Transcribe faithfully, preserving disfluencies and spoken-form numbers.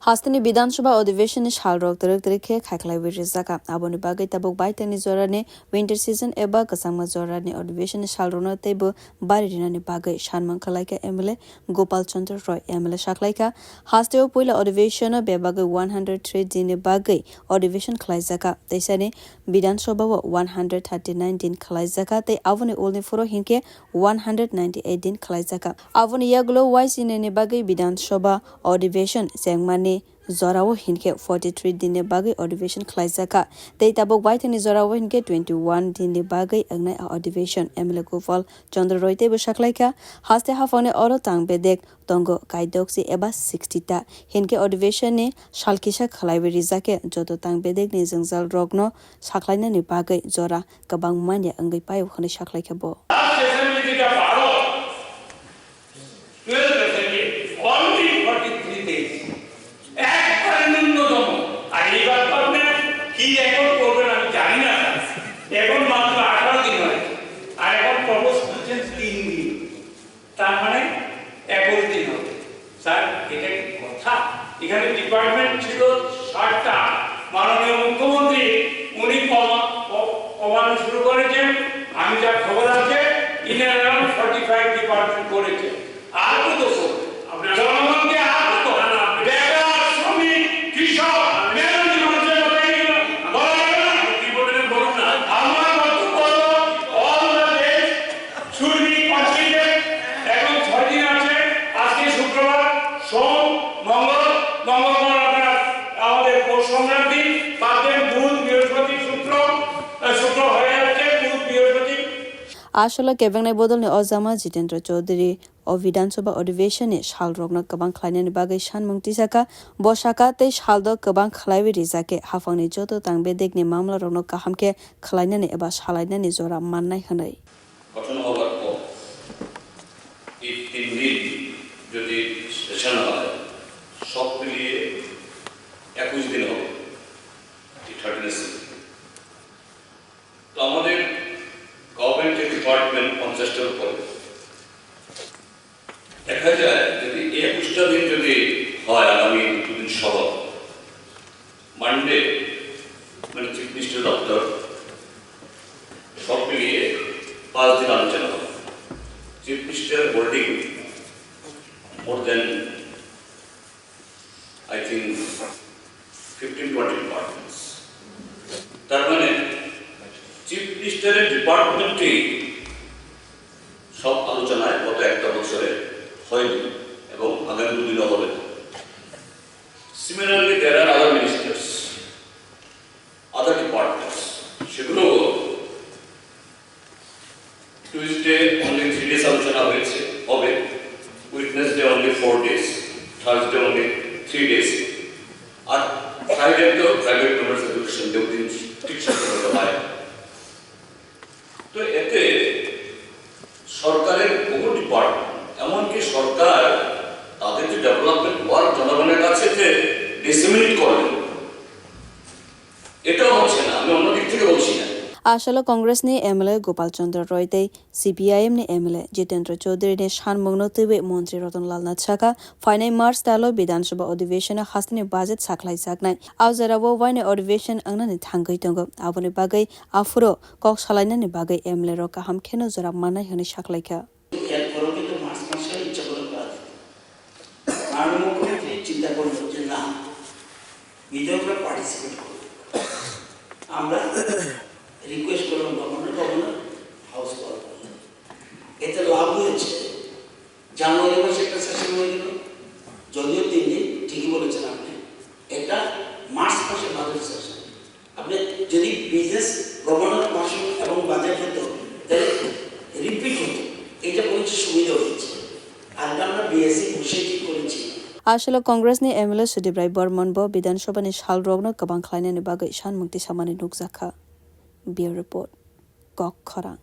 Hasteni Bidhan Sabha Adhiveshonni salrok twrwk twrwk khe khaiklaiwi rijaka. Aboni bagwi tabuk baithangni jorani winter season eba kwchangma jorani adhiveshonni salrokno teibo bari rinani bagwi sanmung khlaikha M L A Gopal Chandra Roy. M L A saklaikha, hasteo puila adhiveshono bebagwi one hundred three dinni bagwi adhiveshon khlaijaka. Teisani Bidhan Sabha o one hundred thirty nine din khlaijaka tei aboni ulni phuro hinkhe one hundred ninety eight din khlaijaka. Aboni yagulo Y C nini bagwi Bidhan Sabha adhiveshon chengmani jorao hinkhe forty three dinni bagwi adhiveshon khlaijaka tei tabuk baithangni jorao hinkhe twenty one dinni bagwi wngnai a adhiveshon. M L A Gopal Chandra Roy teibo saklaikha, haste haphangni oro tang bedek tongo, kaidoksi eba sixty ta. Hinkhe adhiveshonni sal kisa khlaiwi rijak khe joto tang bedekni jwngjalrokno saklainani bagwi jora kwbang manya wngwi paio hwnwi saklaikha bo. Last assembly যেটা বারো, twelve assembly, only forty three days. একবারে ন্যূনতম। আর এইবার তো আপনারা কি রেকর্ড করবেন আমি জানি না, স্যার। এখন মাত্র আঠারো দিন হয়েছে, আর এখন প্রপোজ করছেন তিন দিন। তার মানে একুশ দিন হবে। স্যার, এটা কি কথা? এখানে ডিপার্টমেন্ট ছিল ষাটটা। মাননীয় মুখ্যমন্ত্রী উনি কমা-, ক-, কমানো শুরু করেছেন। আমি যা খবর আছে, in and around forty five department করেছে। আর কত করবে? জনগণকে আর কত? বেকার, শ্রমিক, কৃষক, মেহনতি মানুষের কথা এগুলো বলা যাবে না? কি বলবেন বলুন না। আমার বক্তব্য হলো, all the days should be completed. এখন ছয় দিন আছে, আজকে শুক্রবার, সোম, মঙ্গল, মঙ্গলবার আপনার আমাদের পৌষ সংক্রান্তি, বাদ দেন বুধ, বৃহস্পতি, শুক্র, আহ, শুক্র হয়ে যাচ্ছে, বুধ, বৃহস্পতি। Aswk kebengnai bodolni ojama Jitendra Chaudhary o Bidhan Sabha adhiveshonni salrokno kwbang khlainani bagwi sanmung tisaka. Bo saka tei saldo kwbang khlaiwi rijak khe haphangni joto tang bedekni mamlarokno kaham khe khlainani eba salainani jora mannai hwnwi. গঠন হবার পর এই তিন দিন যদি সেশন হয়, সব মিলিয়ে একুশ দিন হবে এই থার্টিন এসি। তো আমাদের গভর্নমেন্ট যে ডিপার্টমেন্ট পঞ্চাশটার উপরে, দেখা যায় যদি একুশটা দিন যদি হয় আগামী দুদিন সভা, মানডে মানে চিফ মিনিস্টার দপ্তর সব মিলিয়ে পাঁচ দিন আলোচনা হবে। Chief minister holding more than, I think, fifteen twenty departments. তার মানে চিফ মিনিস্টারের ডিপার্টমেন্টটি সব আলোচনায় গত একটা বছরে হয়নি এবং আগামী দুদিনও হবে না। Similarly, there are other ministers, other departments, সেগুলো টিউসডে অনলি থ্রি ডেজ আলোচনা হয়েছে, হবে, Wednesday only four days, Thursday only three days, আর ফ্রাইডে তো প্রাইভেট মেম্বার্স এডুকেশন ডে, ওই দিন ঠিক সাথে হয়। তো এতে সরকারের বহু ডিপার্টমেন্ট, এমনকি সরকার তাদের যে ডেভেলপমেন্ট ওয়ার্ক জনগণের কাছে যে ডিসেমিনেট করবেন, এটাও হচ্ছে না। আমি অন্য দিক থেকে বলছি না। Aswk Congressni M L A Gopal Chandra Roy tei C P I M ni M L A Jitendra Chaudhary ni sanmungno twiwi Montri Ratan Lal Nath sakha, phainai March talo Bidhan Sabha adhiveshon o hasteni budget sakhlaijaknai. A jorao waini adhiveshon wngnani thangwi tongo. Aboni bagwi aphuru kok salainani bagwi M L A rok kaham kheno jora mannai hwnwi saklaikha. এক করোড় কিন্তু মার্চ মাসে ইচ্ছা করে করা যেত। মাননীয় মুখ্যমন্ত্রী চিন্তা করলেন যে না, বিধায়করা পার্টিসিপেট করবে। আমরা রিকোয়েস্ট করলাম গভর্নর, গভর্নর হাউস কল করলেন। এতে লাভ হয়েছে, জানুয়ারি মাসে একটা সেশন হয়ে গেল, যদিও তিন দিন, ঠিকই বলেছেন আপনি, এটা মার্চ মাসে বাজেট সেশন। আপনি যদি বিজনেস গভর্নর মাসুল এবং বাজেট হতো, তাহলে রিপিট হতো। এটা করেছে, সুবিধা হয়েছে। আর আমরা বিএসসি বসে কি করেছি? Aswk Congressni M L A Sudip Rai Barman bo Bidhan Sabhani salrokno kwbang khlainani bagwi sanmung tisamani nukjakha. Bureau Report, Kok Khorang.